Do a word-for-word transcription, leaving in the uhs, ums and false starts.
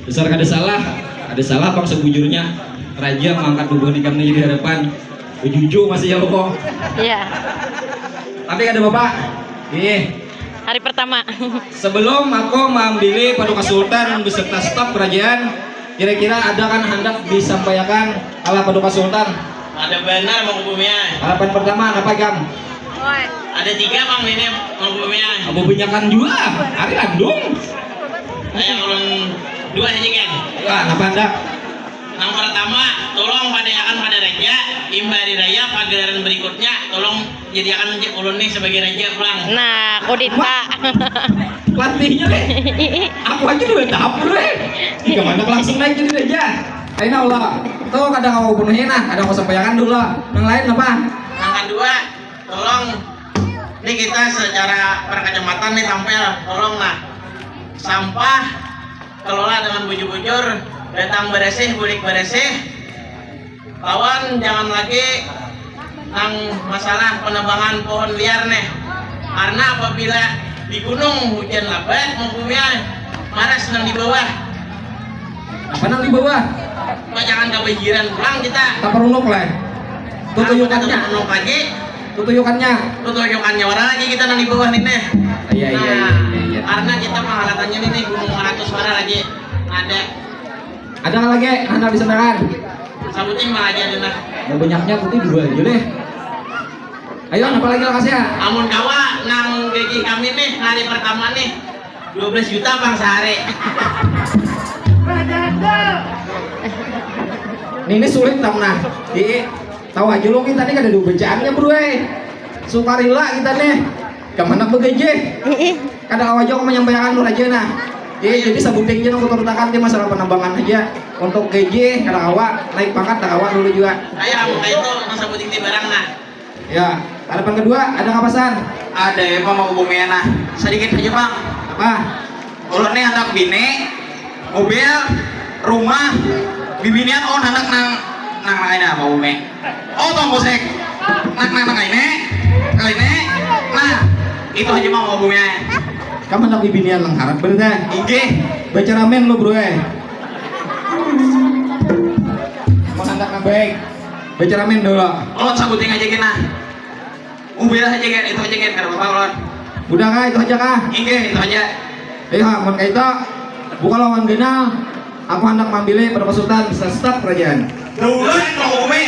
Dasar kada salah, kada salah pang sabujurnya. Raja mangkat hubungan ikam ni jadi harapan. Bujujur masih ya kok. Iya. Tapi kada apa-apa. Ih, Hari pertama. Sebelum aku maambili Paduka Sultan beserta staf kerajaan, kira-kira ada kan handak disampaiakan kalah Paduka Sultan? Ada banar, Mangku Bumi ai. Harapan pertama, napa ikam? Ada tiga pang ini, Mangku Bumi ai. Abu banyakan jua, ari landung. Nah, yang ulun dua saja kan. Ah, napa handak? Nang pertama, tolong padayakan pada raja, imbah hari raya pagelaran berikutnya, tolong jadiakan ja ulun nih sebagai raja pulang. Nah, kudita. Pelatihnya deh. Aku aja dua tahap dulu eh. Tiga mana langsung naik jadi raja. Aina Allah. Tuh kada mau bunuhnya nah, kada mau sampaikan dulu. Yang lain apa? Yang kedua, tolong, ini kita secara perkecamatan nih tampil, tolong nah, sampah kelola dengan bujur-bujur, datang beresih, bulik beresih, lawan jangan lagi nang masalah penebangan pohon liar nih, karena apabila di gunung hujan lebat, Mangku Bumi ai, maras nang di bawah. Apa nang di bawah? Pak, jangan kebanjiran pulang kita. Taparunuk lah. Tutuyukannya. Tutuyukannya. Tutuyukannya orang lagi kita nang di bawah nih nih. Iya iya iya iya. Karena kita pangalatannya nih nih gunung maratus orang lagi ada. Ada nggak lagi? Anak disendakan. Sabuting mah aja nih nah. Mau banyaknya putih dua aja deh. Ayo, apa lagi lakasnya? Amun kawa nang gaji kami nih hari pertama nih dua belas juta pang sehari. Ini, ini sulit tam nah. Di tahu aja lo kita nih kada ada bacaannya bro eh. Sukarila kita nih. Kamu anak begaji. Kada kawa jua menyampaikan nur aja nah. Iya, jadi sabuting aja nang kuturutakan di masalah penambangan aja. Untuk gaji kada kawa, naik pangkat kada kawa dulu juga. Ayo, kamu kayak itu nang sabuting di barang nah. Ya, harapan kedua ada kapasan? Ada ya pang mau bumi nah. Sedikit aja pang. Apa? Ulun nih handak bini, mobil, rumah, bibinian on handak nang nang nang ini apa bumi? Oh tong musik. Nang nang nang ini, nang ini. Nah, itu aja pang mau bumi. Kamu handak bibinian nang harat berarti? Inggih. Baca ramen lo bro eh. Mau handak nang baik. Baca ramen dulu. Ulun sabuting aja kena. Ubil aja kan, itu aja kan, kada apa-apa ulun. Udah kah, itu aja kah? Inggih, itu aja. Iya, mun kayak itu, buka lawan ganal, aku hendak mambilih pada pasutan staf kerajaan. Daulat menghukumi.